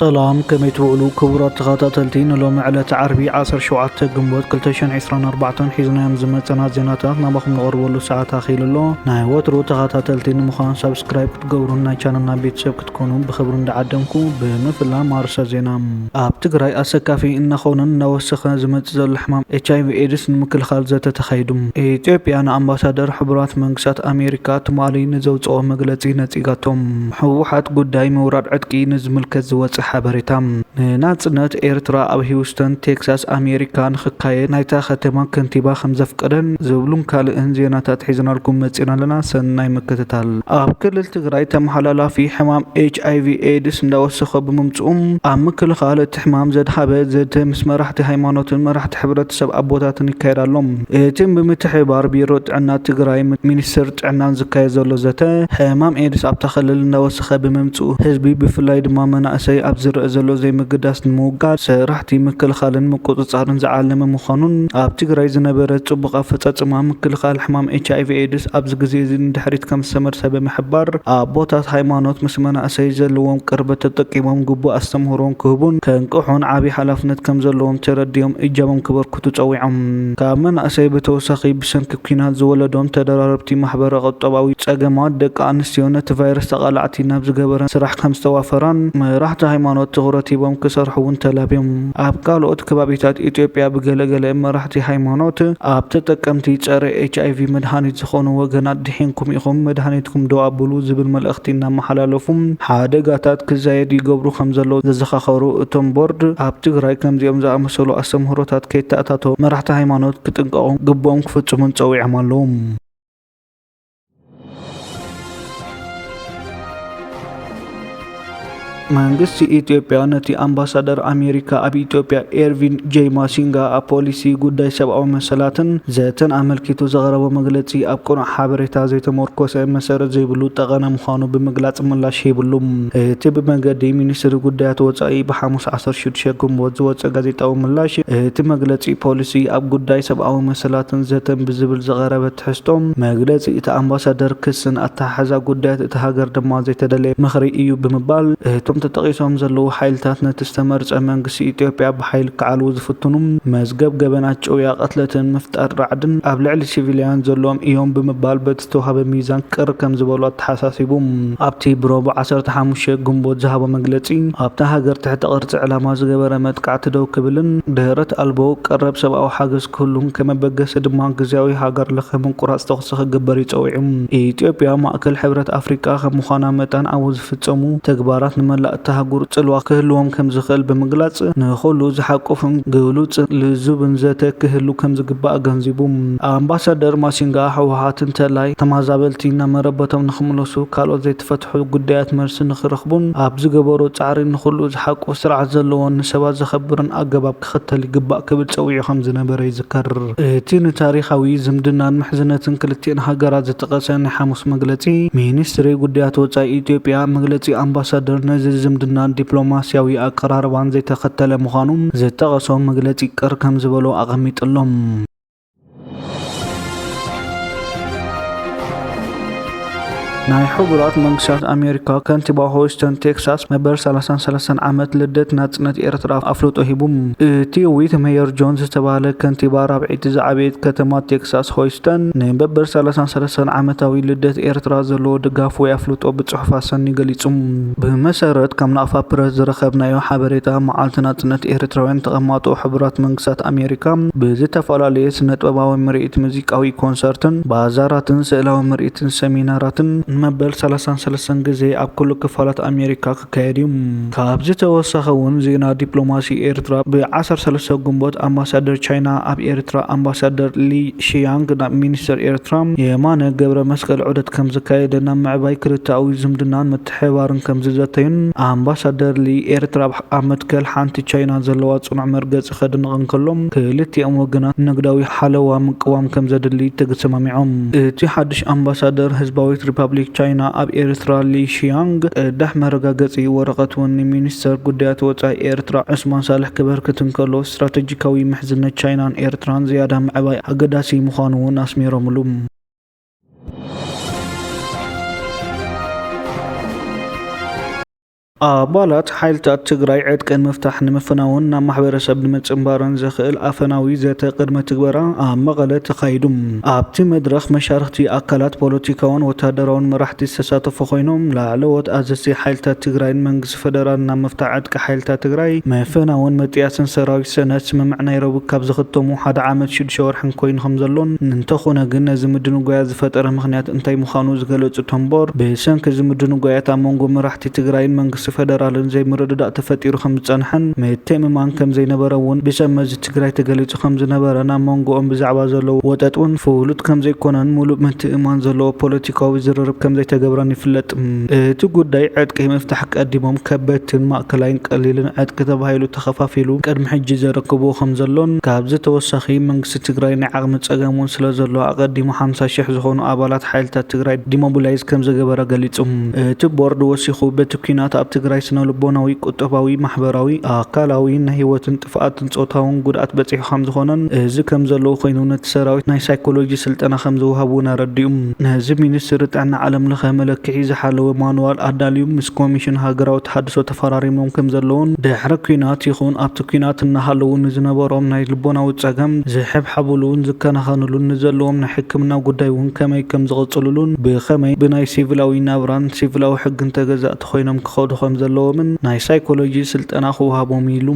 ሰላም፣ ከመይ ትውዕሉ ክቡራት ተኸታተልቲ? ንሎሚ ዕለተ ዓርቢ ዓሰርተ ሸውዓተ ግንቦት ክልተ ሽሕን ዕስራን ኣርባዕተን ሒዝናዮም ዝመጸና ዜናታት ናባኹም ንቐርበሉ ሰዓት ኣኺሉ ኣሎ። ናይ ወትሩ ተኸታተልቲ ንምዃን ሳብስክራይብ ክትገብሩን ናይ ቻነልና ቤተሰብ ክትኮኑ ብኽብሪ እንዳዓደምኩ፣ ብምፍላም ኣርእስተ ዜና። ኣብ ትግራይ ኣሰካፊ እናኾነን እናወሰኸ ዝመጽእ ዘሎ ሕማም ኤች ኣይ ቪ ኤድስ ንምክልኻል ዘተ ተኻይዱ። ኢትዮጵያ ንኣምባሳደር ሕቡራት መንግስታት ኣሜሪካ ትማሊ ንዘውፅኦ መግለፂ ነፂጋቶም። ህወሓት ጉዳይ ምውራድ ዕጥቂ ንዝምልከት ዝወፀ ሓበሬታ። ንናፅነት ኤርትራ ኣብ ሂውስተን ቴክሳስ ኣሜሪካ ንኽካየድ ናይታ ከተማ ከንቲባ ከም ዘፍቀደን ዝብሉን ካልእን ዜናታት ሒዝናልኩም መፂና ኣለና። ሰናይ ምክትታል። ኣብ ክልል ትግራይ ተመሓላላፊ ሕማም ኤች ኣይ ቪ ኤድስ እንዳወሰኸ ብምምፅኡ ኣብ ምክልኻል እቲ ሕማም ዘድሃበ ዘተ ምስ መራሕቲ ሃይማኖትን መራሕቲ ሕብረተሰብ ኣቦታትን ይካየድ ኣሎ። እቲ ብምትሕብባር ቢሮ ጥዕና ትግራይ ሚኒስቴር ጥዕናን ዝካየድ ዘሎ ዘተ፣ ሕማም ኤድስ ኣብታ ክልል እንዳወሰኸ ብምምፅኡ ህዝቢ ብፍላይ ድማ መናእሰይ ኣብ ዝረአ ዘሎ ዘይምግዳስ ንምውጋድ ስራሕቲ ምክልኻልን ምቁፅፃርን ዝዓለመ ምዃኑን ኣብ ትግራይ ዝነበረ ፅቡቕ ኣፈፃፅማ ምክልኻል ሕማም ኤች ኣይ ቪ ኤድስ ኣብዚ ግዜ እዚ ንድሕሪት ከም ዝተመልሰ ብምሕባር ኣቦታት ሃይማኖት ምስ መናእሰይ ዘለዎም ቅርበት ተጠቂሞም ግቡእ ኣስተምህሮን ክህቡን ከንቅሑን ዓብዪ ሓላፍነት ከም ዘለዎም ተረዲኦም እጃሞም ክበርክቱ ጸዊዖም። ካብ መናእሰይ ብተወሳኺ ብሰንኪ ኲናት ዝወለዶም ተደራረብቲ ማሕበረ ቁጠባዊ ጸገማት ደቂ ኣንስትዮ ነቲ ቫይረስ ተቓላዕቲ ናብ ዝገበረን ስራሕ ከም ዝተዋፈራን መራሕቲ ሃይማኖት ትኹረት ሂቦም ክሰርሑ እውን ተላብዮም። ኣብ ካልኦት ከባቢታት ኢትዮጵያ ብገለገለ መራሕቲ ሃይማኖት ኣብ ተጠቀምቲ ጸረ ኤች ኣይ ቪ መድሃኒት ዝኾኑ ወገናት ድሒንኩም ኢኹም መድሃኒትኩም ደው ኣብሉ ዝብል መልእኽቲ እናመሓላለፉ ሓደጋታት ክዛየድ ይገብሩ ከም ዘለዉ ዘዘኻኸሩ እቶም ቦርድ፣ ኣብ ትግራይ ከምዚኦም ዝኣመሰሉ ኣስተምህሮታት ከይተኣታተው መራሕቲ ሃይማኖት ክጥንቀቑ ግቡኦም ክፍጽሙን ጸዊዖም ኣለዉ። መንግስቲ ኢትዮጵያ ነቲ ኣምባሳደር ኣሜሪካ ኣብ ኢትዮጵያ ኤርቪን ጄይ ማሲንጋ ኣብ ፖሊሲ ጉዳይ ሰብኣዊ መሰላትን ዘተን ኣመልኪቱ ዘቕረቦ መግለጺ ኣብ ቅኑዕ ሓበሬታ ዘይተመርኮሰ መሰረት ዘይብሉ ጠቐነ ምዃኑ ብምግላጽ ምላሽ ሂብሉ። እቲ ብመገዲ ሚኒስትሪ ጉዳያት ወጻኢ ብሓሙስ ዓሰርተ ሽዱሽተ ግንቦት ዝወጸ ጋዜጣዊ ምላሽ፣ እቲ መግለጺ ፖሊሲ ኣብ ጉዳይ ሰብኣዊ መሰላትን ዘተን ብዝብል ዝቐረበ ትሕዝቶ፣ መግለጺ እቲ ኣምባሳደር ክስን ኣተሓሕዛ ጉዳያት እታ ሃገር ድማ ዘይተደለየ ምኽሪ እዩ ብምባል፣ እቶም ተጠቒሶም ዘለዉ ሓይልታት ነቲ ዝተመርጸ መንግስቲ ኢትዮጵያ ብሓይሊ ክዓልዉ ዝፍትኑ፣ መዝገብ ገበናት ጭውያ ቅትለትን ምፍጣር ራዕድን ኣብ ልዕሊ ሲቪልያን ዘለዎም እዮም ብምባል በቲ ዝተዋህበ ሚዛን ቅር ከም ዝበሉ ኣተሓሳሲቡ። ኣብቲ ብረቡዕ ዓሰርተ ሓሙሽተ ግንቦት ዝሃቦ መግለጺ፣ ኣብታ ሃገር ትሕተ ቅርጺ ዕላማ ዝገበረ መጥቃዕቲ ደው ክብልን ድሕረት ኣልቦ ቀረብ ሰብኣዊ ሓገዝ ክህሉን ከመበገሲ ድማ ግዝያዊ ሃገር ለኸ ምቁራጽ ተኹሲ ክግበር እዩ ጸዊዑ። ኢትዮጵያ ማእከል ሕብረት ኣፍሪቃ ከም ምዃና መጠን ኣብኡ ዝፍጸሙ ተግባራት ንመላእ እታ ኣህጉር ጽልዋ ክህልዎም ከም ዝኽእል ብምግላጽ፣ ንኹሉ ዝሓቁፍን ግሉጽን ልዙብን ዘተ ክህሉ ከም ዝግባእ ኣገንዚቡ። ኣምባሳደር ማሲንጋ፣ ህወሓት እንተላይ ተመዛበልቲ ናብ መረበቶም ንኽምለሱ ካልኦት ዘይተፈትሑ ጉዳያት መልሲ ንኽረኽቡን ኣብ ዝገበሮ ጻዕሪ ንኹሉ ዝሓቁፍ ስርዓት ዘለዎን ንሰባት ዘኸብርን ኣገባብ ክኽተል ይግባእ ክብል ጸዊዑ ከም ዝነበረ ይዝከር። እቲ ንታሪኻዊ ዝምድናን ምሕዝነትን ክልቲኣን ሃገራት ዝጠቐሰ ናይ ሓሙስ መግለጺ ሚኒስትሪ ጉዳያት ወጻኢ ኢትዮጵያ መግለጺ ኣምባሳደር ነዚ ዝምድናን ዲፕሎማስያዊ ኣቀራርባን ዘይተኸተለ ምዃኑ ዝጠቐሶ መግለጺ ቅር ከም ዝበሎ ኣቐሚጥሎም። ናይ ሕቡራት መንግስታት ኣሜሪካ ከንቲባ ሆስቶን ቴክሳስ መበል ሰላሳን ሰለስተን ዓመት ልደት ናጽነት ኤርትራ ኣፍልጦ ሂቡ። እቲ ዊት ሜየር ጆን ዝተባህለ ከንቲባ ራብዐይቲ ዝዓበየት ከተማ ቴክሳስ ሆስቶን ንመበል ሰላሳን ሰለስተን ዓመታዊ ልደት ኤርትራ ዘለዎ ድጋፍ ወይ ኣፍልጦ ብጽሑፍ ኣሰንዩ ገሊጹ። ብመሰረት ካብ ናቕፋ ፕረስ ዝረኸብናዮ ሓበሬታ፣ መዓልቲ ናጽነት ኤርትራውያን ተቐማጦ ሕቡራት መንግስታት ኣሜሪካ ብዝተፈላለየ ስነጥበባዊ ምርኢት፣ ሙዚቃዊ ኮንሰርትን ባዛራትን ስእላዊ ምርኢትን ሰሚናራትን ንመበል ሰላሳን ሰለስተን ግዜ ኣብ ኩሉ ክፋላት ኣሜሪካ ክካየድ እዩ። ካብዚ ተወሳኺ እውን ዜና ዲፕሎማሲ። ኤርትራ ብ ዓሰርተ ሰለስተ ግንቦት ኣምባሳደር ቻይና ኣብ ኤርትራ ኣምባሳደር ሊ ሺያንግ ናብ ሚኒስተር ኤርትራ የማነ ገብረ መስቀል ዑደት ከም ዘካየደ ናብ ምዕባይ ክልተኣዊ ዝምድናን ምትሕብባርን ከም ዝዘተዩን ኣምባሳደር ሊ ኤርትራ ኣብ መትከል ሓንቲ ቻይና ዘለዋ ጽኑዕ መርገጺ ከድንቕ እንከሎ፣ ክልቲኦም ወገናት ንግዳዊ ሓለዋ ምቅዋም ከም ዘድሊ ተሰማሚዖም። እቲ ሓድሽ ኣምባሳደር ህዝባዊት ሪፓብሊክ ቻይና ኣብ ኤርትራ ሊ ሺያንግ ቅዳሕ መረጋገጺ ወረቐት እውን ንሚኒስተር ጉዳያት ወጻኢ ኤርትራ ዑስማን ሳልሕ ክበርክት እንከሎ፣ ስትራተጂካዊ ምሕዝነት ቻይናን ኤርትራን ዝያዳ ምዕባይ ኣገዳሲ ምዃኑ እውን ኣስሚሮምሉ። ኣባላት ሓይልታት ትግራይ ዕጥቂ ንምፍታሕ ንምፍናውን ናብ ማሕበረሰብ ንምፅንባርን ዘኽእል ኣፈናዊ ዘተ ቅድመ ትግበራ ኣብ መቐለ ተኻይዱ። ኣብቲ መድረኽ መሻርኽቲ ኣካላት ፖለቲካውን ወታደራውን መራሕቲ ዝተሳተፉ ኮይኖም፣ ላዕለዎት ኣዘዝቲ ሓይልታት ትግራይን መንግስቲ ፈደራልን ናብ ምፍታሕ ዕጥቂ ሓይልታት ትግራይ ምፍናውን ምጥያስን ሰራዊት ሰነድ ስምምዕ ናይሮቢ ካብ ዝኽተሙ ሓደ ዓመት ሽዱሽተ ወርሕን ኮይኑ ከም ዘሎን፣ እንተኾነ ግን ነዚ ምድንጓያ ዝፈጠረ ምኽንያት እንታይ ምዃኑ ዝገለጹ እቶም ቦርድ፣ ብሰንኪ እዚ ምድንጓያት ኣብ መንጎ መራሕቲ ትግራይን መንግስቲ ፈደራልን ዘይምርድዳእ ተፈጢሩ ከም ዝጸንሐን ምትእምማን ከም ዘይነበረ እውን ብሰብ መዚ ትግራይ ተገሊጹ ከም ዝነበረን፣ ኣብ መንጎኦም ብዛዕባ ዘለዉ ወጠጥ እውን ፍሉጥ ከም ዘይኮነን ምሉእ ምትእምማን ዘለዎ ፖለቲካዊ ዝርርብ ከም ዘይተገብረን ይፍለጥ። እቲ ጉዳይ ዕጥቂ ምፍታሕ ቀዲሞም ከበድትን ማእከላይን ቀሊልን ዕጥቂ ተባሂሉ ተኸፋፊሉ ቅድሚ ሕጂ ዘረክብዎ ከም ዘሎን፣ ካብዚ ተወሳኺ መንግስቲ ትግራይ ናይ ዓቕሚ ጸገም እውን ስለ ዘሎ ኣቐዲሙ ሓምሳ ሽሕ ዝኾኑ ኣባላት ሓይልታት ትግራይ ዲሞቢላይዝ ከም ዝገበረ ገሊጹ። እቲ ቦርድ ወሲኹ በቲ ኲናት ኣብ ትግራይ ስነ ልቦናዊ፣ ቁጠባዊ፣ ማሕበራዊ፣ ኣካላዊ ናይ ህይወትን ጥፍኣትን ጾታውን ጉድኣት በጺሑ ከም ዝኾነን፣ እዚ ከም ዘለዉ ኮይኑ ነቲ ሰራዊት ናይ ሳይኮሎጂ ስልጠና ከም ዝወሃብ እውን ኣረዲኡ። ነዚ ሚኒስትሪ ጥዕና ዓለም ለኸ መለክዒ ዝሓለወ ማንዋል ኣዳልዩ ምስ ኮሚሽን ሃገራዊ ተሃድሶ ተፈራሪሞም ከም ዘለውን፣ ድሕሪ ኲናት ይኹን ኣብቲ ኲናት እናሃለዉ ንዝነበሮም ናይ ልቦናዊ ጸገም ዝሕብሓብሉን ዝከናኸንሉን፣ ንዘለዎም ናይ ሕክምና ጉዳይ እውን ከመይ ከም ዝቕጽልሉን ብኸመይ ብናይ ሲቪላዊ ናብራን ሲቪላዊ ሕግን ተገዛእቲ ኮይኖም ክኸዱ ከም ዘለዎምን ናይ ሳይኮሎጂ ስልጠና ክወሃቦም ኢሉ።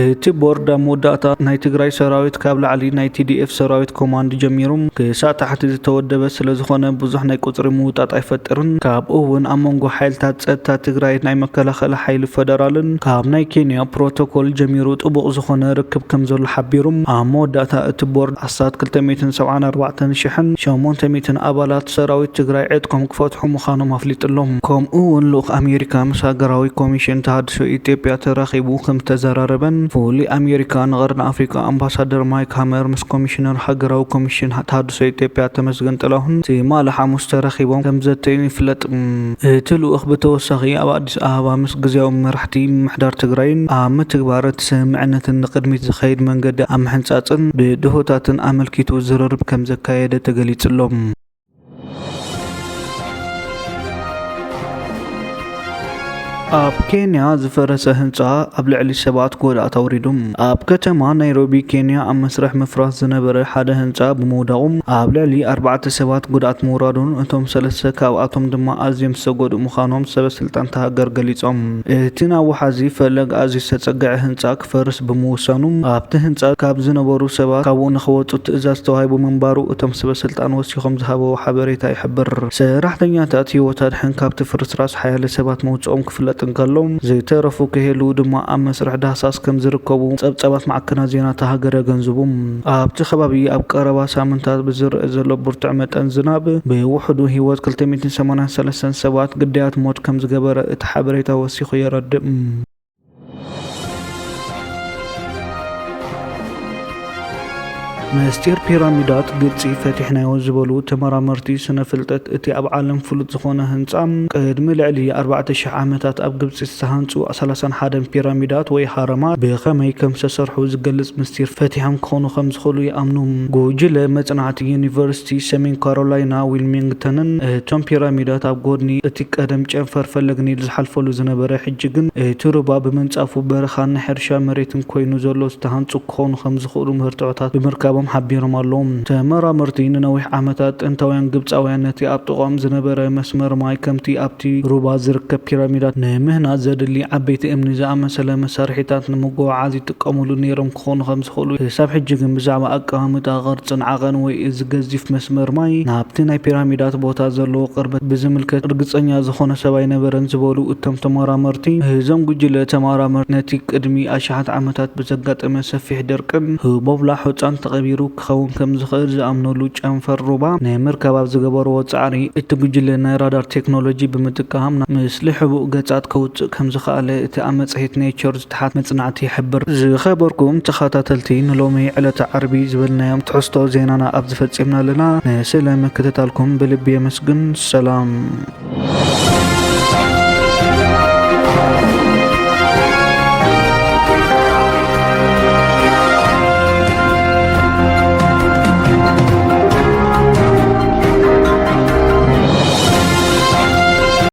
እቲ ቦርድ ኣብ መወዳእታ ናይ ትግራይ ሰራዊት ካብ ላዕሊ ናይ ቲ ዲ ኤፍ ሰራዊት ኮማንድ ጀሚሩ ክሳብ ታሕቲ ዝተወደበ ስለ ዝኾነ ብዙሕ ናይ ቁጽሪ ምውጣጥ ኣይፈጥርን። ካብኡ እውን ኣብ መንጎ ሓይልታት ጸጥታ ትግራይ ናይ መከላኸሊ ሓይሊ ፈደራልን ካብ ናይ ኬንያ ፕሮቶኮል ጀሚሩ ጥቡቕ ዝኾነ ርክብ ከም ዘሎ ሓቢሩ። ኣብ መወዳእታ እቲ ቦርድ ኣስታት ክልተ ሚእትን ሰብዓን ኣርባዕተን ሽሕን ሸሞንተ ሚእትን ኣባላት ሰራዊት ትግራይ ዕጥቆም ክፈትሑ ምዃኖም ኣፍሊጡ ኣሎ። ከምኡ እውን ልኡኽ ኣሜሪካ ምስ ሃገራዊ ኮሚሽን ተሃድሶ ኢትዮጵያ ተራኺቡ ከም ዝተዘራረበን፣ ፍሉይ ኣሜሪካ ንቐርኒ ኣፍሪካ ኣምባሳደር ማይክ ሃመር ምስ ኮሚሽነር ሃገራዊ ኮሚሽን ተሃድሶ ኢትዮጵያ ተመስገን ጥላሁን ትማሊ ሓሙስ ተራኺቦም ከም ዘተዩን ይፍለጥ። እቲ ልኡኽ ብተወሳኺ ኣብ ኣዲስ ኣበባ ምስ ግዝያዊ መራሕቲ ምምሕዳር ትግራይን ኣብ ምትግባር እቲ ስምምዕነትን ንቕድሚት ዝኸይድ መንገዲ ኣብ ምሕንጻጽን ብድሆታትን ኣመልኪቱ ዝርርብ ከም ዘካየደ ተገሊጹ ኣሎ። ኣብ ኬንያ ዝፈረሰ ህንጻ ኣብ ልዕሊ ሰባት ጎድኣት ኣውሪዱ። ኣብ ከተማ ናይሮቢ ኬንያ ኣብ መስርሕ ምፍራስ ዝነበረ ሓደ ህንጻ ብምውዳቑ ኣብ ልዕሊ ኣርባዕተ ሰባት ጉድኣት ምውራዱን እቶም ሰለስተ ካብኣቶም ድማ ኣዝዮም ዝተጎድኡ ምዃኖም ሰበ ስልጣን እታ ሃገር ገሊጾም። እቲ ናብ ወሓዚ ፈለግ ኣዝዩ ዝተጸግዐ ህንጻ ክፈርስ ብምውሳኑ ኣብቲ ህንጻ ካብ ዝነበሩ ሰባት ካብኡ ንኽወጹ ትእዛዝ ተዋሂቡ ምንባሩ እቶም ሰበ ስልጣን ወሲኾም ዝሃብዎ ሓበሬታ ይሕብር። ሰራሕተኛታት ህይወት ኣድሕን ካብቲ ፍርስራስ ሓያለ ሰባት መውጽኦም ክፍለጥ እንከሎ፣ ዝተረፉ ክህልዉ ድማ ኣብ መስርሕ ዳህሳስ ከም ዝርከቡ ጸብጻባት ማዕከናት ዜና እታ ሃገር የገንዝቡ። ኣብቲ ከባቢ ኣብ ቀረባ ሳምንታት ብዝረአ ዘሎ ብርቱዕ መጠን ዝናብ፣ ብውሕዱ ህይወት ክልተ ሚእትን ሰማንያን ሰለስተን ሰባት ግዳያት ሞት ከም ዝገበረ እቲ ሓበሬታ ወሲኹ የረድእ። ምስጢር ፒራሚዳት ግብጺ ፈቲሕናዮ ዝበሉ ተመራመርቲ ስነ ፍልጠት፣ እቲ ኣብ ዓለም ፍሉጥ ዝኾነ ህንጻ ቅድሚ ልዕሊ ኣርባዕተ ሽሕ ዓመታት ኣብ ግብጺ ዝተሃንጹ ሰላሳን ሓደን ፒራሚዳት ወይ ሃረማት ብኸመይ ከም ዝተሰርሑ ዝገልጽ ምስጢር ፈቲሖም ክኾኑ ከም ዝኽእሉ ይኣምኑ። ጉጅለ መጽናዕቲ ዩኒቨርሲቲ ሰሜን ካሮላይና ዊልሚንግተንን፣ እቶም ፒራሚዳት ኣብ ጎድኒ እቲ ቀደም ጨንፈር ፈለግ ኒል ዝሓልፈሉ ዝነበረ፣ ሕጂ ግን እቲ ሩባ ብምንጻፉ በረኻን ናይ ሕርሻ መሬትን ኮይኑ ዘሎ ዝተሃንጹ ክኾኑ ከም ዝኽእሉ መርትዖታት ብምርካቦም ሓቢሮም ኣለዉ። ተመራመርቲ ንነዊሕ ዓመታት ጥንታውያን ግብጻውያን ነቲ ኣብ ጥቓኦም ዝነበረ መስመር ማይ ከምቲ ኣብቲ ሩባ ዝርከብ ፒራሚዳት ንምህናጽ ዘድሊ ዓበይቲ እምኒ ዝኣመሰለ መሳርሒታት ንምጉዕዓዝ ይጥቀሙሉ ነይሮም ክኾኑ ከም ዝኽእሉ፣ ክሳብ ሕጂ ግን ብዛዕባ ኣቀማምጣ፣ ቅርጽን ዓቐን ወይ እዚ ገዚፍ መስመር ማይ ናብቲ ናይ ፒራሚዳት ቦታ ዘለዎ ቅርበት ብዝምልከት ርግጸኛ ዝኾነ ሰብ ኣይነበረን ዝበሉ እቶም ተመራመርቲ፣ እዞም ጉጅለ ተመራመርቲ ነቲ ቅድሚ ኣሽሓት ዓመታት ብዘጋጠመ ሰፊሕ ደርቅን ህቦብላ ሑጻን ተቐቢሩ ክኸውን ከም ዝኽእል ዝኣምነሉ ጨንፈር ሩባ ንምርካብ ኣብ ዝገበርዎ ጻዕሪ፣ እቲ ጉጅለ ናይ ራዳር ቴክኖሎጂ ብምጥቃም ናብ ምስሊ ሕቡእ ገጻት ከውጽእ ከም ዝኸኣለ እቲ ኣብ መጽሔት ኔቸር ዝተሓትመ መጽናዕቲ ይሕብር። ዝኸበርኩም ተኸታተልቲ፣ ንሎሚ ዕለተ ዓርቢ ዝበልናዮም ትሕዝቶ ዜናና ኣብዚ ፈጺምና ኣለና። ንስለ ምክትታልኩም ብልቢ የመስግን። ሰላም።